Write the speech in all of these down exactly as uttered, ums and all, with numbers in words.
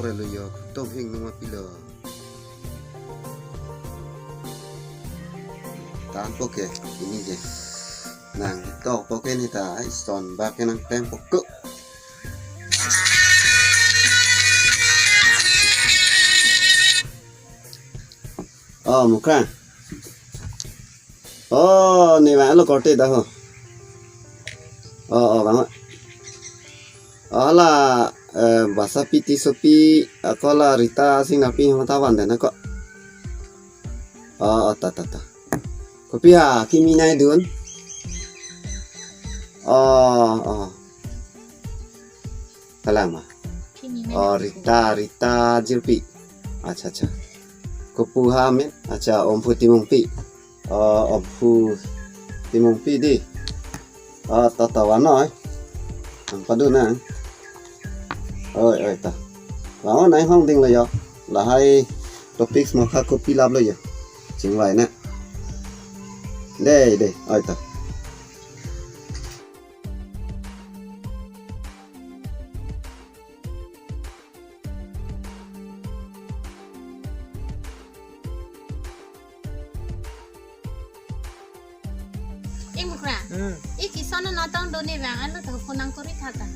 Palo yo, tum hing numa pilo. Tan poke, ini je. Nang tok poke ni ta, ison bak ke nang tem poke. Oh, Mukrang. Oh, ne vanglo korte dak ho. Oh, oh, vang. Oh, la, eh, Basapi Tissopi, ako la Rita Singnapi hama ta van den ako. Oh, oh, ta, ta, ta. Kopi ha, kimi nangdun. Oh, oh. Kalang ma. Kimi Oh, nangdun. Rita, Rita Jirpi. Acha, acha. Kopu ha men. Acha, Omphu Timungpi. Oh, Omphu Timungpi di. Oh, ta ta van noi. Nang padu nang. Oi, oi, ta. Van noi hong ding lo yo. Lahai topics mo kha kopi lap lo yo. Chingvai na. Dei, dei. Oi, ta. Eh, Mukrang. Hmm. Eh, Kison natong do ne vang, ano ta phone nang kori tha ta.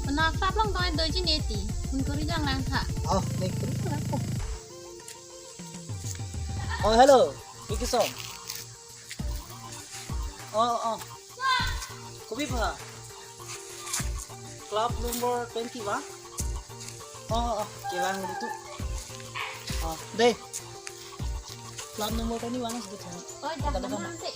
Phone nang klap long doi doi ji ne ti. Phone kori jang lang tha. Oh, ne kori lang ko. Oh, hello. Eh, Kison. Oh, oh. Kopi pha? Club number twenty ba? Oh, oh, oh. Kevang dei tu. Oh, dei. Club number twenty one is good. Oh, dah, dah, dah, dah. Nanti.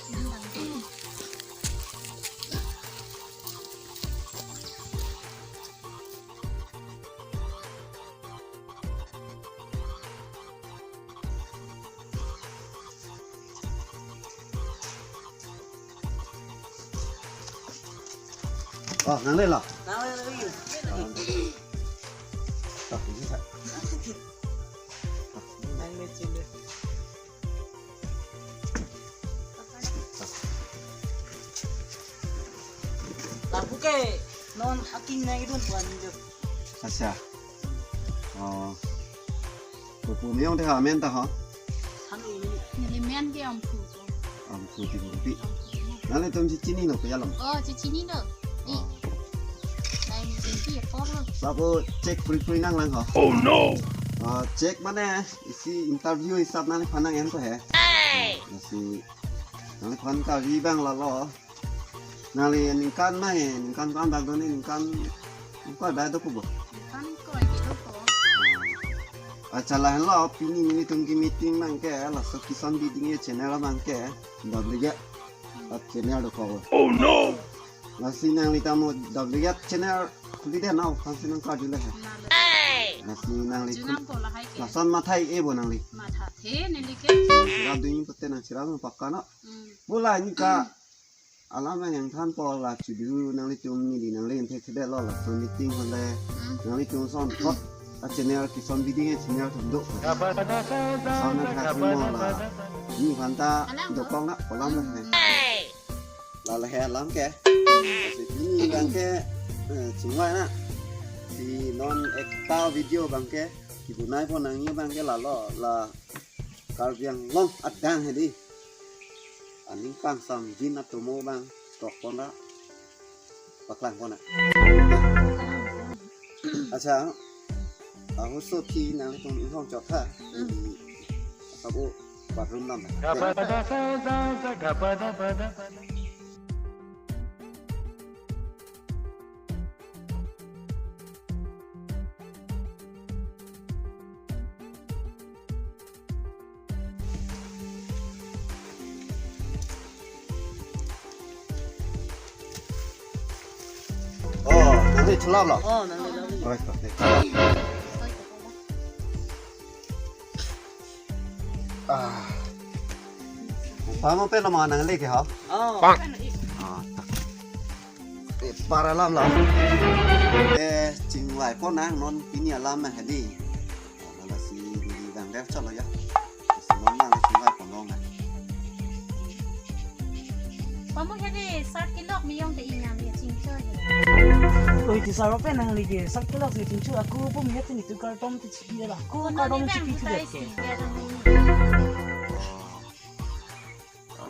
Oh, nangle lo. Nangle lo, iya. Oh, nangle. Oh, ini, Kak. Nangle, cile. Lapu ke non aking nangdun puan jo. Acha. Oh. Kopu meyong te ha men ta ho. Kami ini. Neli men ke Omphu ko. Omphu Timungpi. Nanglitum chechinilo pe alam? Oh, chechinilo. Oh. Nai ni chechin ya por lo. Lapu check puri puri nanglang ho. Oh no. Ah, check mane isi interview hisap nangliphan nang-en ko he. Hey. Lasi nangliphan kali abang lalo. Nangli ningkan ma he, ningkan ko-an dak do ne, ningkan ko-an dak do ko bo? Ningkan ko-an ke do ko. Acha lahenlo, pini nelitum ke meeting abang ke, laso Kison Bidingje channel abang ke, dable ya. At channel do ko bo. Oh no! Lasi nangli ta mo dable ya channel khuli de nau, kan si nang karju le he. Nale. Lasi nangli Junam khul-, ko lahai ke. Lason matha-i e bo nangli. Matha-the neli ke. Nang chira dun pote nang chira mo pakka no. Hmm. Bo la ningkan alam nangthanpo la chudu nanglitum neli nangli thekthedetlo laso meeting hole. Hmm. Nanglitum son thot a channel Kison Bidingje channel thum do. Son nangtha mo la. Ni phanta Alam do. Dokong na kolam he. Hey. La la he alam ke. Si ni abang ke, eh, chingvai na. Si non ekta video abang ke. Kibunai pon nangji abang ke lalo la Karbi Anglong adang hedi. Aning pangsam jin atomo abang tok pon ra paklang pon na. Acha, ahut so thi nangtum inghong chok tha. Hmm. Di, asabu bathroom dam. Oh, nangle chelap lo? Oh, nangle, nangle. Oi, oi, oi. Ah. Pamo pen lo ma nangle ke ha? Oh. Ah, ta. Eh, para alam lo. Eh, chingvai pon nang non pini alam ma hedi. Lasi di di dang der chalo ya. Lasi non nang chingvai pon nang. Pamo hedi sat kilok miyong te inyam ya chingcho ya. Oi, ti sar pen nangli ke, sar kelok si chingchu, ako po mihet ni tu kardom ti chiki la. Ako kardom chiki tu ke.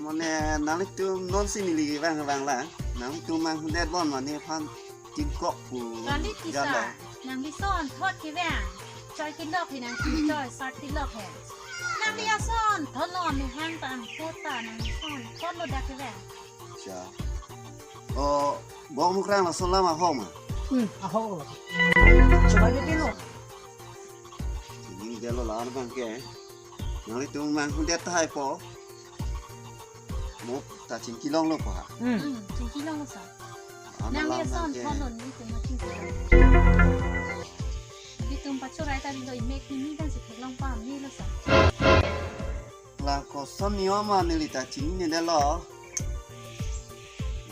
Mane nanglitum non si neli vang vang la. Nanglitum mang hundet bon mane aphan tingkok pu. Kali ti sar. Nangli son thot ke vang. Choi kelok hi nang choi sar kelok he. Nangli ason thot lo mi hang ta ang thot ta nangli son thot lo dak ke vang. Cha. O, Bong Mukrang lason alam ahok ma? Hmm, ahok lo. Chomai bebe lo. Ini dia lo la abang ke. Nanglitum mang hundet tahai po. Mo ta chingki longlo po ha. Hmm. Hmm, chingki longlo sar. Nangli ason thot lo ni tum ma chingki. Ilitum pachorai ta lo imek ni ni dan si theklong pame lo sar. La koson niyom ma neli ta chinine detlo.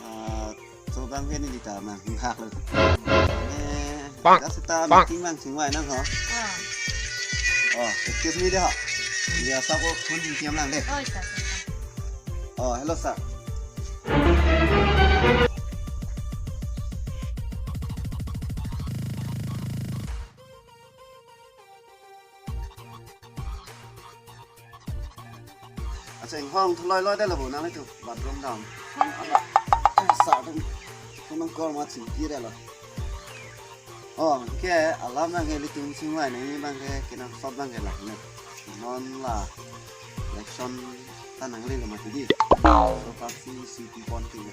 Ah, so bang ke neli ta mang hak lo. Eh, bang, dak seta bang, meeting bang chingvai nang ho. Ah. Oh, excuse me de ho. Neli asap ko phone chingkiam lang de. Oh, sir, sir, sir. Oh, hello sir. Accha, inghong thu loi loi detlo bo nanglitum bathroom dam. Ala, eh, sa dam. Kunang kor ma chingki detlo. Oh, ke alam abang ke ilitum chingvai nangji abang ke kenangsot abang ke la ne. Non la election ta nanglelo mati di. So pasi si pi pon ke.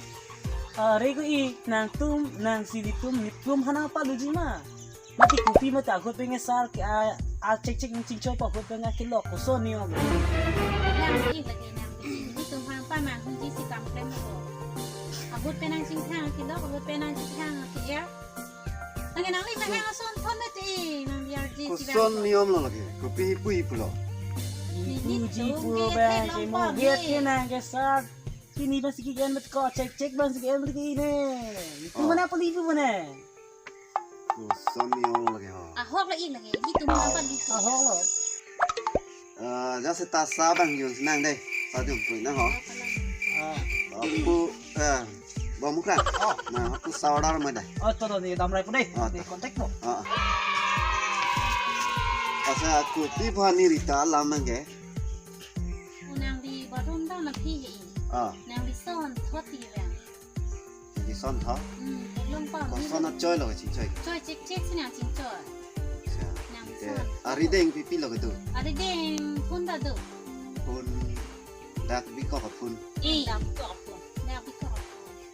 Are ko i nangtum nang si ilitum nelitum ha nangpaluji ma. Mati kopi mati ahut pen ke sar ke a, a chek chek nangchingchoi pa ahut pen ke kelok koson niyom. Nang si lagi nang si ilitum hang pa mang hunji si kam klem ko. Ahut pen nangchingthang kelok, ahut pen nangchingthang ke ya. Lagi nangli mahang ason thot mati nang biar ji si koson bang niyom lo lagi. Kopi hipu hipu lo. Hipu ji pu bang ke mo get ke nang ke sar. Pini bang si ke gen mati ko chek chek bang si ke gen mati ke ne. Ilitum mana puli pu mana. Koson niyom lo lagi ho. Ahok lo i lagi, ilitum apa ilitum. Ahok lo. Eh, ja seta sa bang jun si nang de. Sa jun pui nang ho. Ah. Pu, eh, Bong Mukrang. Oh. Na, pu sa order ma de. Oh, to, to, ni damrai pu de. Oh, ni to. Contact po. Ah. Asa aku ti bhani rita lam nang ke. Unang di bathroom dam aphi he. Ah. Nangli son thot ti vang. Neli son thot? Hmm, long pa. Koson achoi lo chingchoi. Choi chek chek si nang chingchoi. Accha. Nang te son. Arideng pipi lo kedo? Arideng phone ta do. Phone dak bikok a phone. Eh, dak bikok a phone. Dak bikok a phone.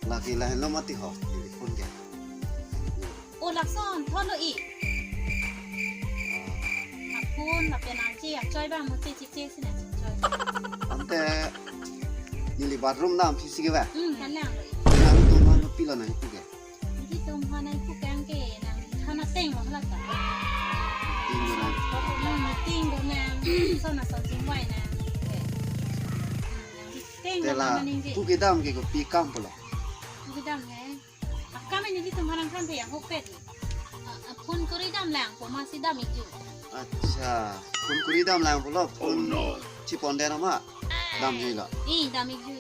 Lagi lahenlo mati ho, neli phone ke. O lason thot lo i. A phone lapen arje achoi bang mo che che che si nang chingchoi. Ante neli bathroom dam aphi si ke ba? Hmm, kan lang lo i. Nangtum aphan kopilo nangpu ke? Nelitum aphan nangpu ke anke nang thana teng lo hala ta. Ting lo nang. Hmm, ting lo nang. Son ason chingvai nang. Teng lo nang ningje. Te la pu kedam ke kopi akam pulo? Pu kedam he. Akam ini ilitum aphan nangthan pe yang hok pe di. A, a, phone kuri dam lang, po ma si dam ikju. Accha, phone kuri dam lang pulo, phone chipon den ama dam jui lo. I, dam ikju.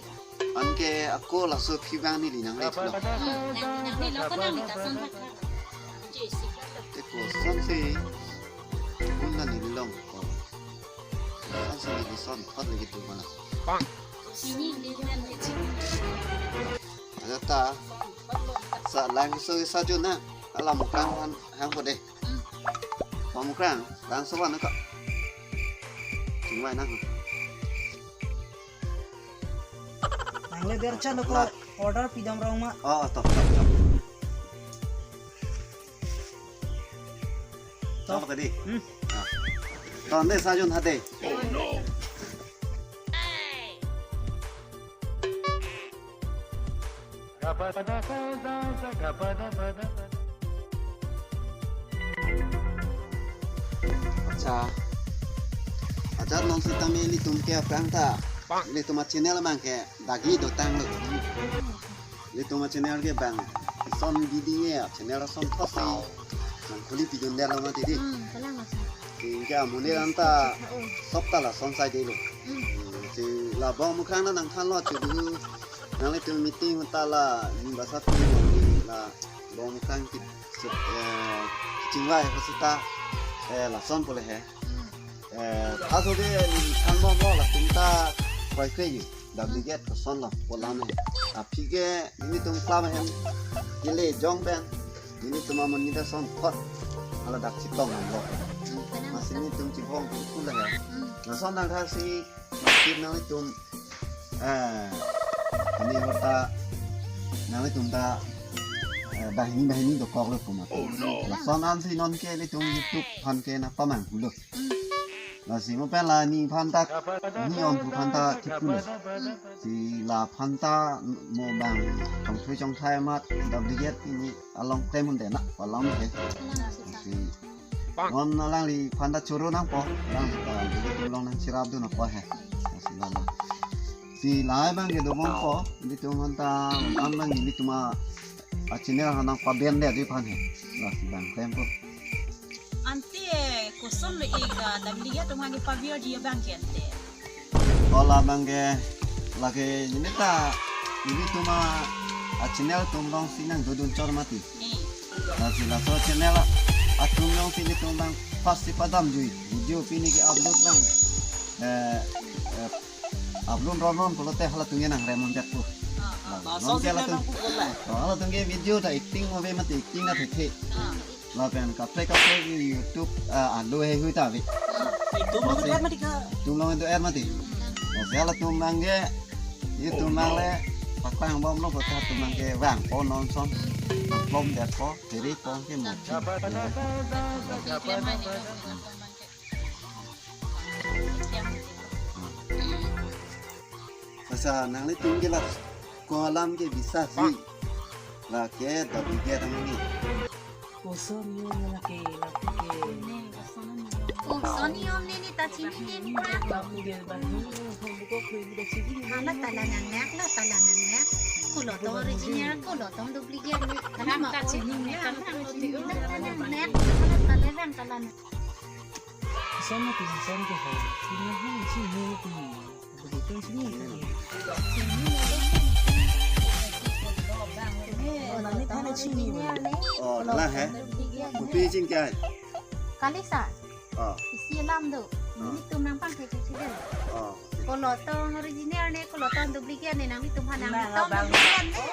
Anke ako laso aphi bang neli nangle lo. Hmm, nang, nangle lo ko nangli ta son thak thak. Ji si. Te koson si phone ta neli long ko. Koson si neli son thot lagi tu mana. Bang. Sini neli nangle. Ada ta. Sa lang so sa jun na. Alam Mukrang han hang po de. Bong Mukrang, lang so van ka. Chingvai nang. Nangle der chan ko order pidam rong ma. Oh, to, to, to. To. To tadi. Hmm. Ah. To de sa jun ha de. Oh no. Accha. Accha, non sitame ilitum ke aphrang ta. Ilitum a channel abang ke dagi dotang lo. Ilitum a channel ke bang. Son didi ya, channel son thot si. Nang kuli pidun der lo mati di. Hmm, kalang ason. Tingke amonit anta sop ta lason sai de lo. Hmm. Hmm, si la Bong Mukrang nangthan lo chu du. Nanglitum meeting ta la ni basa pi la Bong Mukrang ki Eh, chingvai ho seta, eh, lason pule he. Eh, aso de ni thanbomlo, latum ta kroikre ji. Duplicate kosonlo, pu alam he. Aphi ke nelitum klam hem kele jong pen nelitum amonit ason thot hala dak chetonglo. Masi nelitum chibong pule he. Lason nang tha si kit nanglitum, eh, ini kota nanglitum ta, eh, banghini banghini dokoklo pu mati. Lason ansi non ke nelitum YouTube aphan ke nangpamanghulo. Lasi mo pen la neliphan ta, ne on pu aphan ta kipu lo. Si laphan ta mo bang chongthui chongthai amat duplicate pini along klem un-e na, pu alam he. Si non alangliphan ta choro nangpo, alang ta nelitum along nangcherapdun nangpo he. Si la la. Si lahai abang ke dobompo, nelitum aphan ta, an abang nelitum a, a channel aphan nangpabendet aphan he. Lasi bang klempo. Ante kosonlo ik, ah, duplicate atum hagi pavir ji abang ke ante. Hala abang ke lake nelitum ta, nelitum a, a channel atum alongsi nangdodun chor mati. Eh. Lasi laso channel atum alongsi nelitum abang first si padamjui. Video pini ke upload abang, eh, eh, upload ron ron pulote halatum ke nangrem un-e po. Ah, ah. Non ke halatum, oh, halatum ke video ta acting ave mati, acting ta thekthe. Ah. Lapen kaprek kaprek YouTube, ah, alo heihui ta ave. Itum along do-er mati ka. Itum along do-er mati. Lasi halatum abang ke, itum abang le paklangbomlo, kota itum abang ke vangpo non ason. Bomdetpo, thiri pon ke mo. Asa nanglitum ke la ko alam ke bisas ji. Lake duplicate amonit. Koson niyom lake, lake. Koson niyom neli ta chinine ni pra. Lake bang. Hala ta la nangnak, la ta la nangnak. Kulo tong original, kulo tong duplicate ni. Hala ma ta chinine, hala ta chinine. La ta nangnak, hala ta la nang, ta la nang. Koson na pinsan ke ho. Pinsan ho, chinine pi. Begitu chinine pi. Oh, nani than chinine. Oh, la he. Kopi chingkai. Kali sir. Oh. Isi alam do. Oh. Nelitum nangpangthek thek thek. Oh. Kulo tong original ne, kulo tong duplicate ne, nanglitum aphan nang, nang tong abang duplicate ne.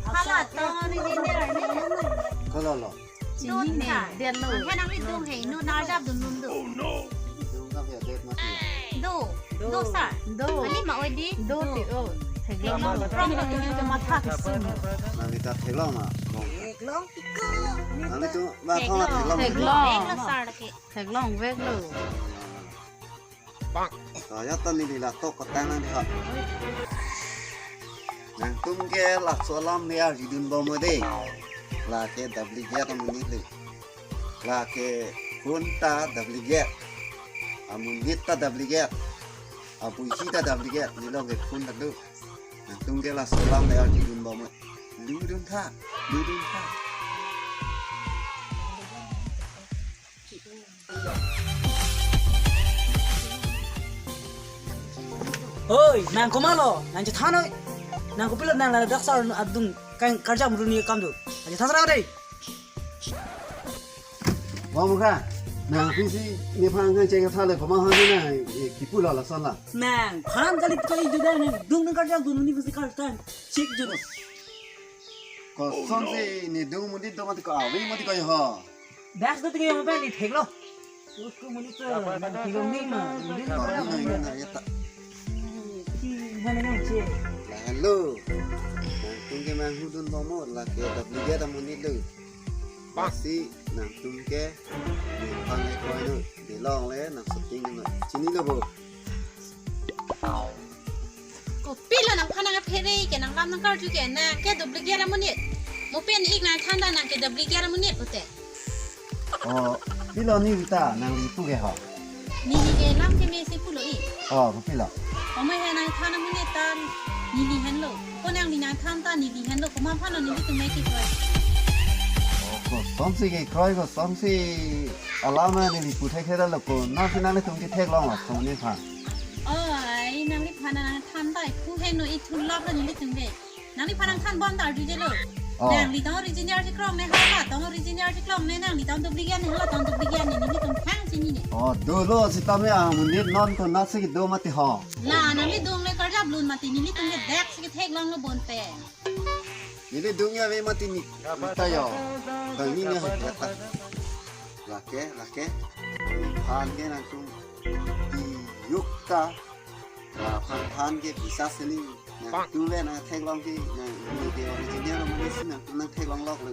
Hala tong original ne. Kulo lo. Dun chinine, tha. Detlo. Angkhe nanglitum he, inut nang arjapdun dun do. Oh no. Dung kap ya det mati ya. Do. Do. Do sir. Do. Kali ma oi di. Do ti o. Theklong. Theklong. Theklong. Matha kisung. Nangli ta theklong ma. Theklong tiko. Nangli tu ma thong theklong. Theklong. Theklong sir ke. Theklong veklo. Bang. To ya to neli la tok kotang nang di ha. Nangtum ke laso alam le arjudun bom de. Lake duplicate amonit le. Lake phone ta duplicate. Amonit ta duplicate. Apuisi ta duplicate. Nelong ke phone ta do. Nangtum ke laso alam le arjudun bom. Ludun tha. Ludun tha. Oi, nang komatlo, nang chethan oi. Nang kopilo nang ladak sar adung kang karjam runi kam do. Nang chethan sar dei. Wa mukha, nang pisi nephan kang cheng thale koma hon na, eh, kipu la lason la. Nangphan kali kai juda nangdung nang karjam do neli pisi karjam. Chik juno. Kosonsi nedung amonit do mati ko ave mati ko ho. Das do tike mo pen ithek lo. Usko monit to, nang theklong ni ma, nang theklong ni ma, ya ta. Ki mana nang che. La hello. Nangtum ke manghudun bomlo, lake duplicate amonit lo. Lasi nangtum ke nephan le koi no, nelong le nang shooting no. Chinilo bo. Kopilo nangphan nangphere ke nanglam nangkarju ke nang ke duplicate amonit. Mo pen ik nangthan ta nang ke duplicate amonit pute. Oh, pilo neli ta nangli pu ke ho. Neli ke lam ke mesi pulo ik. Oh, kopilo. Komat he nangthan amonit ta neli henlo. Ko nangli nangthan ta neli henlo. Komat aphan lo nelitum ke kroi. Oh, kosonsi ke kroi kosonsi alam neli pu thekthedetlo ko. Nangsi nanglitum ke theklong lo, ko nephan. Oi, nangliphan nangthan ta ik pu heno ik thulok lo nelitum ke. Nangliphan nangthan bom ta arjujelo. Oh. Nanglitum original si krong ne, hala tong original si krong ne, nanglitum duplicate ne, hala tong duplicate ne, nelitum thang chinine. Oh, dolo sitame amonit non konatsi kedo mati ho. La, nanglitum le karjap lun mati, nelitum ke dak si ketheklonglo bonte. Neli dung ya ve mati ni. Mata yo. Kali ni hai kata. Lake, lake. Phan ke nangtum di yukta. La phan phan ke bisa seli. Nangtum ve nangtheklong ke, nang ni ke original mane si nangtum nangtheklong lok le.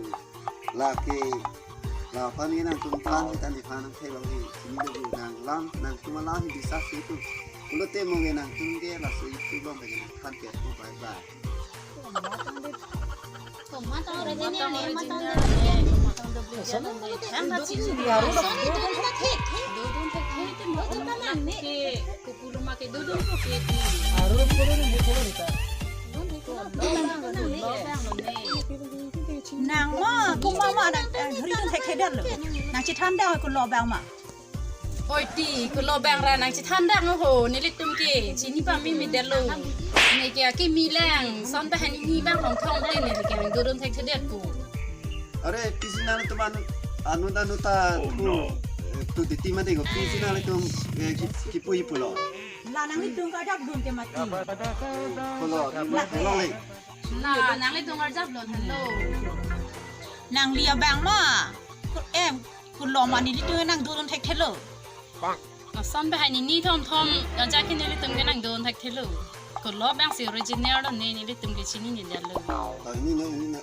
Lake. La phan ke nangtum phan ke tani phan nangtheklong ke. Sini le nang lam, nangtum alam bisa si tu. Kulo te mo ke nangtum ke la so itu bom ke nang phan ke tu bye bye. Tomato original ne, tomato original ne, tomato duplicate ne. Thang ka chini di haru. Soni dun ta thek, thek. Dodun thek, thek. Dodun ta nang ne. Ke, kupuluma ke dodun ko ke di. Haru puro ni mucho ni ta. Dodun thek ko na. Dodun thek ko na ne. Nang ma, kuma ma nang, eh, huri dun thekthedetlo. Nang chethan da ko lo bang ma. Oi ti, ko lo bang ra nang chethan dang ho, nelitum ke chini pamemedetlo. Ne ke akimi lang, son pahani ni bang rong thong te ne ke nang dodun thekthedet ko. Are, pisi nangtum anu, anu anu ta ko, eh, tu titi mati ko, pisi nangtum, eh, ki, kipu ipulo. La nanglitum karjap dun ke mati. Pulo, la, pulo le. La nanglitum karjap lun henlo. Nangli abang ma. Ko em, ko lo ma nelitum nang dodun thekthelo. Ason pahani ni thom thom, ajak ke nelitum ke nang dodun thekthelo. Ko lo bang si original lo ne, nelitum ke chininedetlo. Ah, ini na, ini na.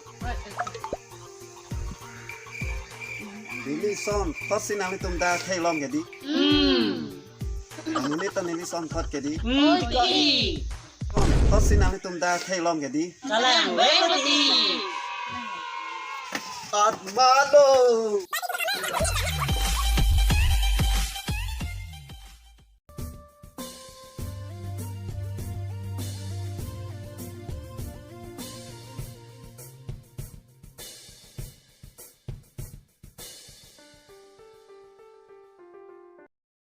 Neli son thot si nangtum ta theklong ke di. Hmm. Amonit ta neli son thot ke di. Hmm. Oi ti. Thot si nangtum ta theklong ke di. Kalang ve ko ti. Atmalo.